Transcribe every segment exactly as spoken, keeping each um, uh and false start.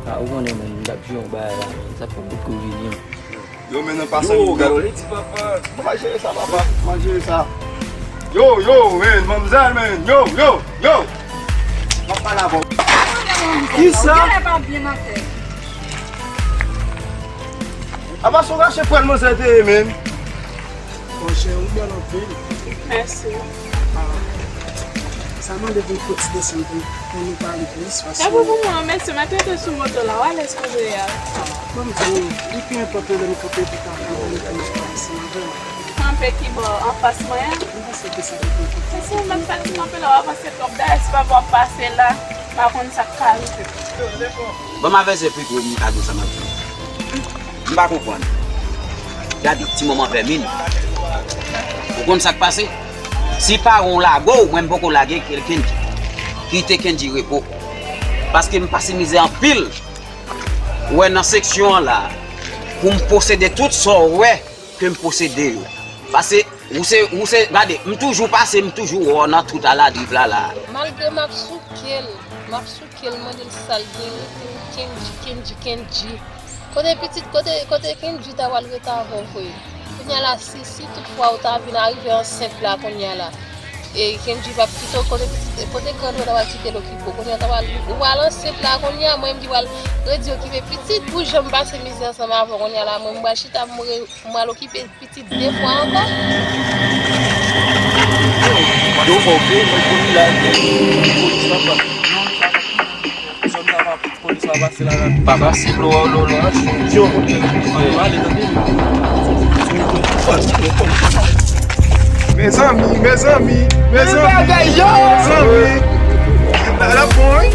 Ah, ou konnen, men, m t ap jwe yon bagay la, men, sa fè m potko vini. Yo, men, nan pase yo, gade. Yo, li di papa. Mwen jere sa, papa. Mwen jere sa. Yo, yo, men, manmzèl, men. Yo, yo, yo. M ap pale avè w. Kisa? Apa sou rache pral manzè te ye, men. Monchè, ou bèl anpil. Mèsi. Ah, sa mande pou n fè ti desann pou, pou nou pale plis, paske... Sa pou pou mwen, mèsi, mwen t rete sou moto la, w alèz kote w ye a. Bon, m di w, li pi enpòtan lè m kanpe pou ta kanpe, m kanpe ansanm avè w. Kanpe ki bò? Anfas mwen an? M panse ke sa te pi enpòtan. Se si w mèt fè ti kanpe la, w avanse twòp, dayè, si papa w ap pase la, m pa konn sa k ka rive. Ban m avèsè pi gwo, m ka di w sa m ap di w. M pa konprann. Gade ti manman vèmin. Ou konn sa k pase? Si paran w lage w, mwen m poko lage Kendji. Kite Kendji repo. Paske m pase mizè anpil. Ou wè nan seksyon an la, pou m posede tout sa w wè ke m posede yo. Pase, ou se, ou se, gade, m toujou pase, m toujou wè w nan tout aladriv la la. Malgre m ap souke l, m ap souke l, mande l sa l gen, rete Kendji, Kendji, Kendji. Kote pitit, kote, kote Kendji ta pral rete avè w vre? Kounye a la, si, si tout fwa ou ta vin arive ansent la kounye a la, e Kendji p ap kite w, kote pitit, kote grandpa w ta pral kite l okipe w? Kounye a ta pral, ou pral ansent la kounye a, mwen m di pral redi okipe pitit pou jan m pase mizè ansanm avè w kounye a la, mwen m pral chita m re-, m pral okipe pitit de fwa ankò. Yo, fò w veye mwen polis la, polis la pa. Zòn sa pa, polis la pase la, la. Pa pase lo, lo, lo, yo. Yo, yo, ale, tande. Mezanmi, mezanmi, mezanmi, mezanmi. La, la, bon, wi.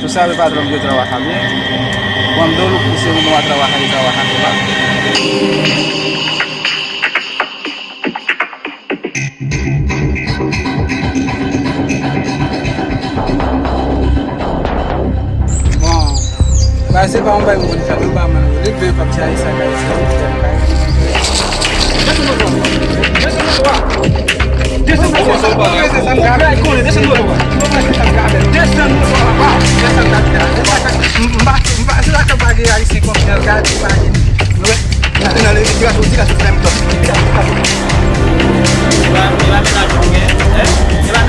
Tú sabes, patrón, yo trabaja bien. Cuando lo pusieron no a trabajar y trabajar, ¿verdad? Bon, ba se pa yon bagay mwen konn fè, nou pa mwen. Li ven pa ti ayisyen kay sa. Desann nan twa. Desann nan twa. Desann nan twa. Desann nan twa. Desann nan twa. Desann nan twa. M pa, m pa, se la ke pa gen ayisyen konfyans, gade pa gen. Nan imigrasyon, ti la sou menm tan. E pa, e pa mennaj ou gen, hein? E pa